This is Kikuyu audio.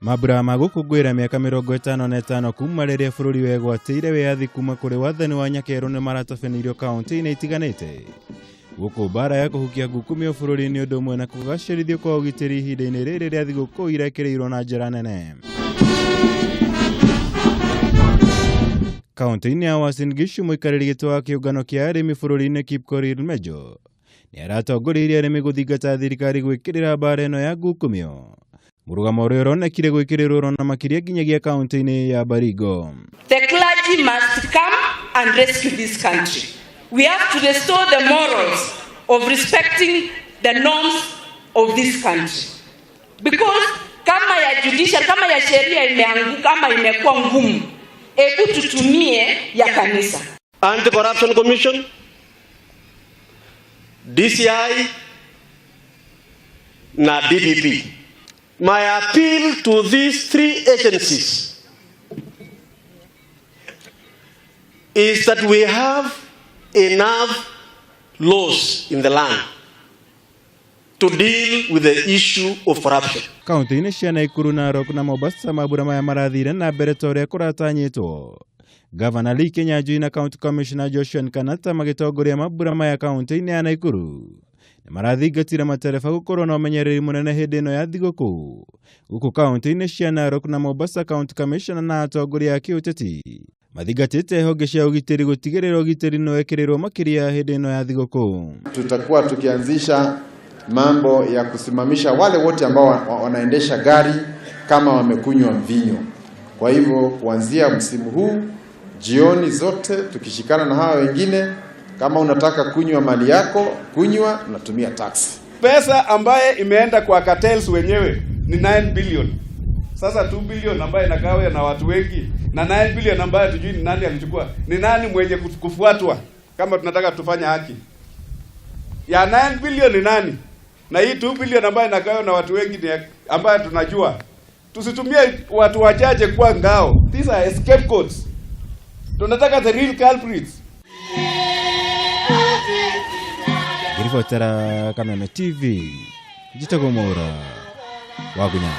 Mambura ma gũkũngũĩra mĩaka 55 kuma rĩrĩa bũrũri wegwatĩire wĩyathi kuma kũrĩ wathani wa Nyakerũ nĩ maratabanĩirio kaũntĩ-inĩ itiganĩte. Gũkũ mbara ya kũhukia ngukumio bũrũri-inĩ ũndũ ũmwe na kũgacĩrithio kwa ũgitĩri ihinda-inĩ rĩrĩ rĩa thigũkũ irekĩrĩirwo na njĩra nene. Kaũntĩ-inĩ ya Uasin Gishu mũikarĩri gĩtĩ wa kĩũngano kĩa arĩmi bũrũri-inĩ Kipkorir Mejo nĩ aratongoririe arĩmi gũthingata thirikari gwĩkĩrĩra mbara ĩno ya ngukumio. Mũrũgamo ũrĩa ũronekire gwĩkĩrĩrwo na makĩria nginyagia kaũntĩ-inĩ ya Baringo. The clergy must come and rescue this country. We have to restore the morals of respecting the norms of this country. Because kama ya judicial, kama ya sheria imeanguka ama imekuwa ngumu, hebu tutumie ya kanisa. Anti-Corruption Commission, DCI na DPP. My appeal to these three agencies is that we have enough laws in the land to deal with the issue of corruption. Kaunti-inĩ cia Nakuru, Narok na Mombasa mambura maya marathire na mbere ta ũrĩa kũratanyĩtwo. Gavana Lee Kinyanjui na County Commissioner Joshua Nkanata magĩtongoria mambura maya kaunti-inĩ ya Nakuru. Nĩ marathingatire matereba gũkorwo na ũmenyereri mũnene hĩndĩ ĩno ya thigũkũ. Gũkũ kaunti-inĩ cia Narok na Mombasa, County Commissioner na atongoria a kĩũteti mathingatĩte honge cia ũgitĩri gũtigĩrĩra ũgitĩri nĩ wekĩrĩrwo makĩria hĩndĩ ĩno ya thigũkũ. Tutakuwa tukianzisha mambo ya kusimamisha wale wote ambao wanaendesha gari kama wamekunywa mvinyo. Kwa hivyo kuanzia msimu huu jioni zote tukishikana na hawa wengine, kama unataka kunywa mali yako kunywa, unatumia taxi. Pesa ambaye imeenda kwa cartels wenyewe ni 9 billion. Sasa 2 billion ambaye inagawa na watu wengi na 9 billion ambaye hatujui ni nani alichukua, ni nani mwenye kufuatwa kama tunataka tufanye haki ya 9 billion ni nani? Na hii 2 billion ambayo inagawa na watu wengi ni ambayo tunajua. Tusitumie watu wachache kuwa ngao. These are scapegoats. Tunataka the real culprits. Ngiribotera Kameme TV, njĩtagwo Mwaũra wa Gunya.